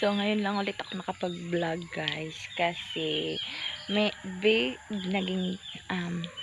So ngayon lang ulit ako nakapag-vlog, guys, kasi may big naging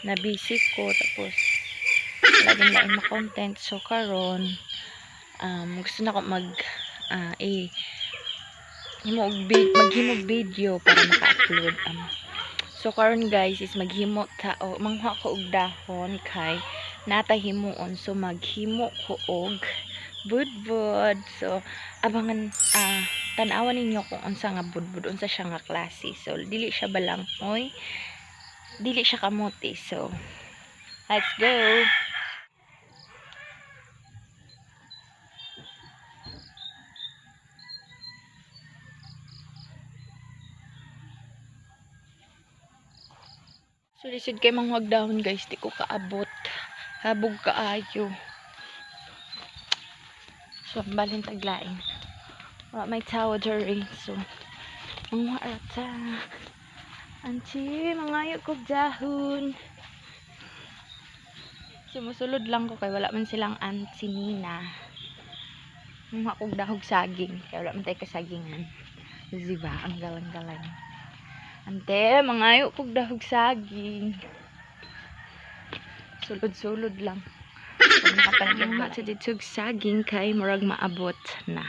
na busy ko, tapos laging lain ma-content. So karon gusto na ko mag eh, himo og maghimog video para maka-upload. So karon, guys, is maghimo ta o manguha ko og dahon kay natay himuon. So maghimo ko og budbud. So abangan, tan-awan ninyo kung unsa nga budbud, unsa siya nga klase. So dili siya balanghoy, dili siya kamote. So let's go. So lisod kay manghuag dahon, guys, di ko kaabot. Habog kaayo. So ang balin taglain. Wala may tawo diri. So manguha ra ta. Auntie, mangayo kog dahon. Sumusulod lang ko kay wala man silang auntie Nina. Manguha kog dahog saging kay wala man tay kasagingan. Diba? Ang galang-galang. Ante, mangayo kog dahog saging. Sulod-sulod lang. Pag nakapanagyan nga sa dito saging kay murag maabot na.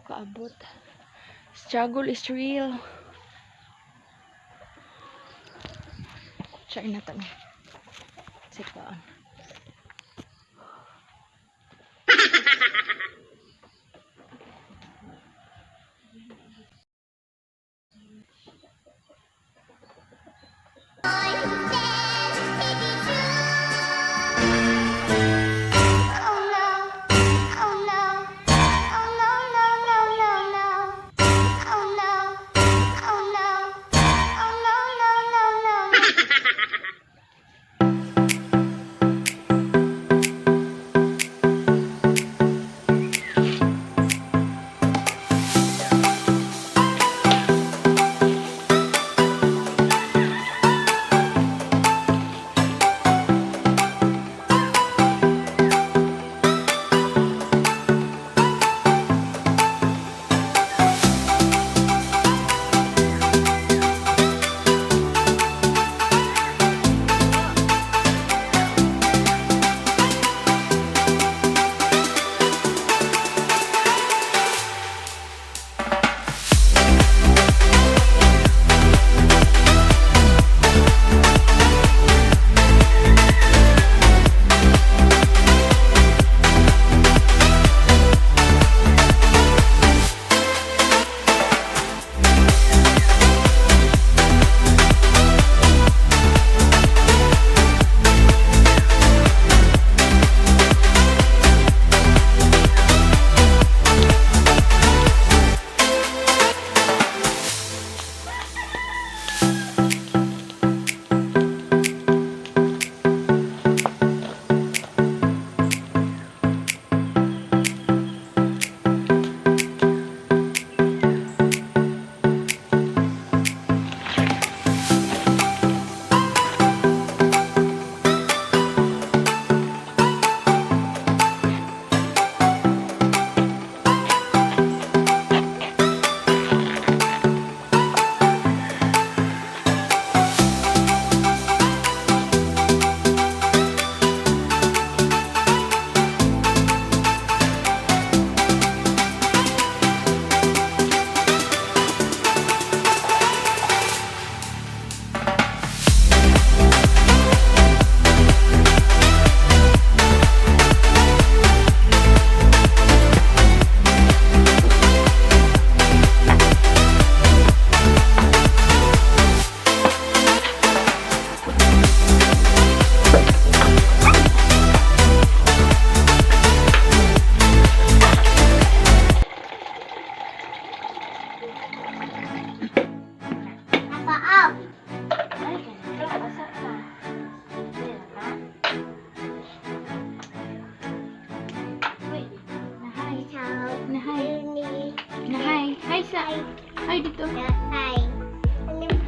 Kaabot. Struggle is real. Try na to ni. Sige. Oh no, oh no, oh no. Oh no, oh no, oh no. Hi. Hi dito. Hi. Ano yung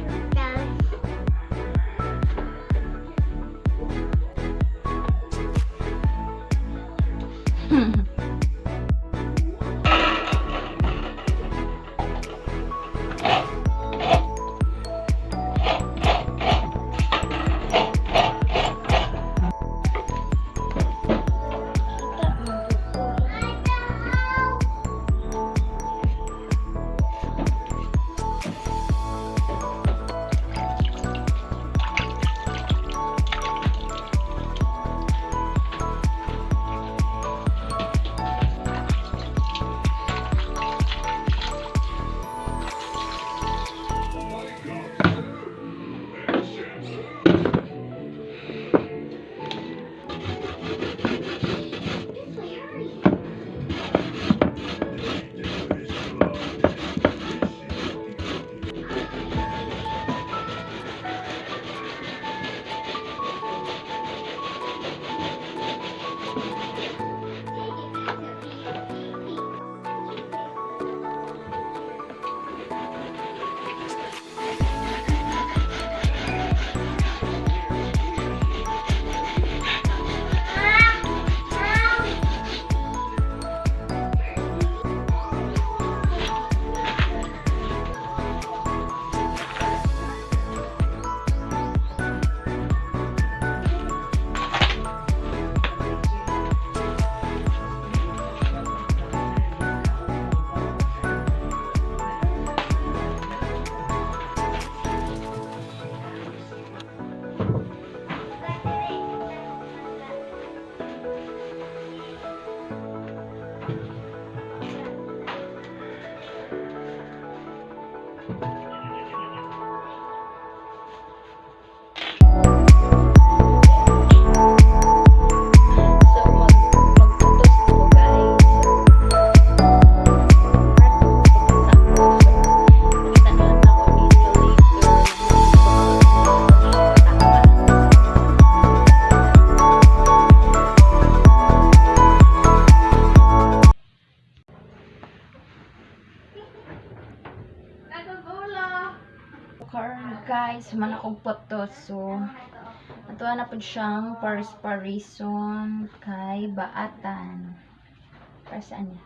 So, magputos ko, guys. So, makita na lang ako ninyo later. Karon guys, man akong putos. So, natuwa na po siyang paris-parison kay Baatan. Para saan niya?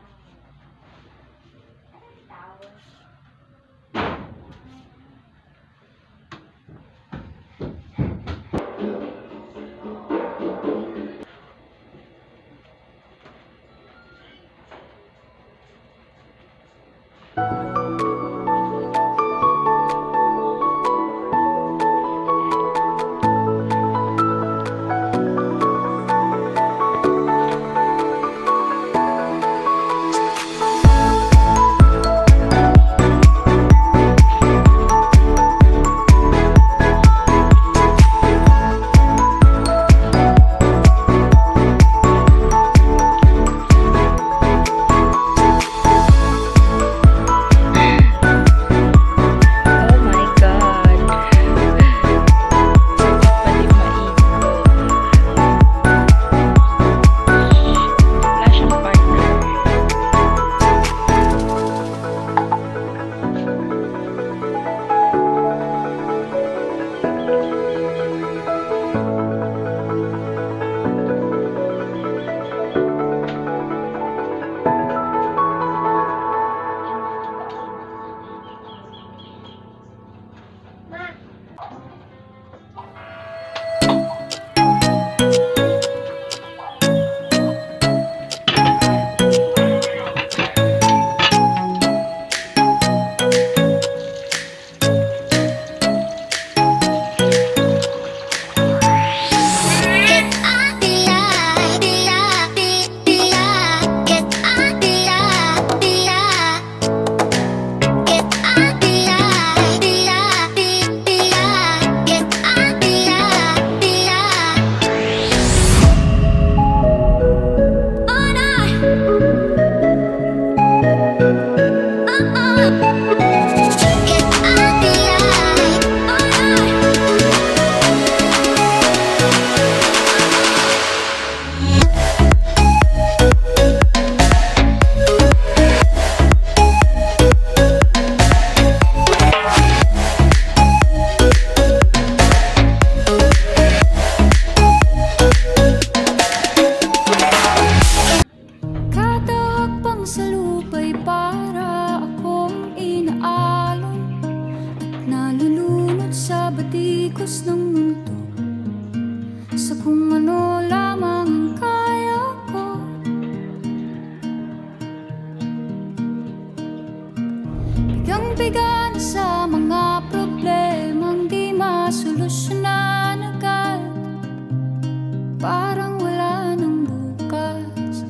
Paghikos ng mundo sa kung ano lamang ang kaya ko. Bigang-biga na sa mga problemang di masolusyonan agad. Parang wala nang bukas.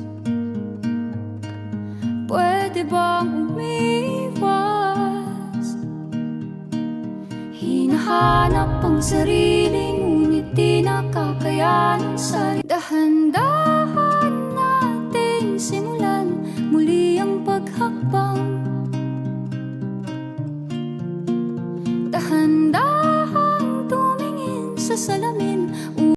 Pwede bang umiwas? Hinahanap ang sarili, ngunit di nakakayanan sa dahan-dahan.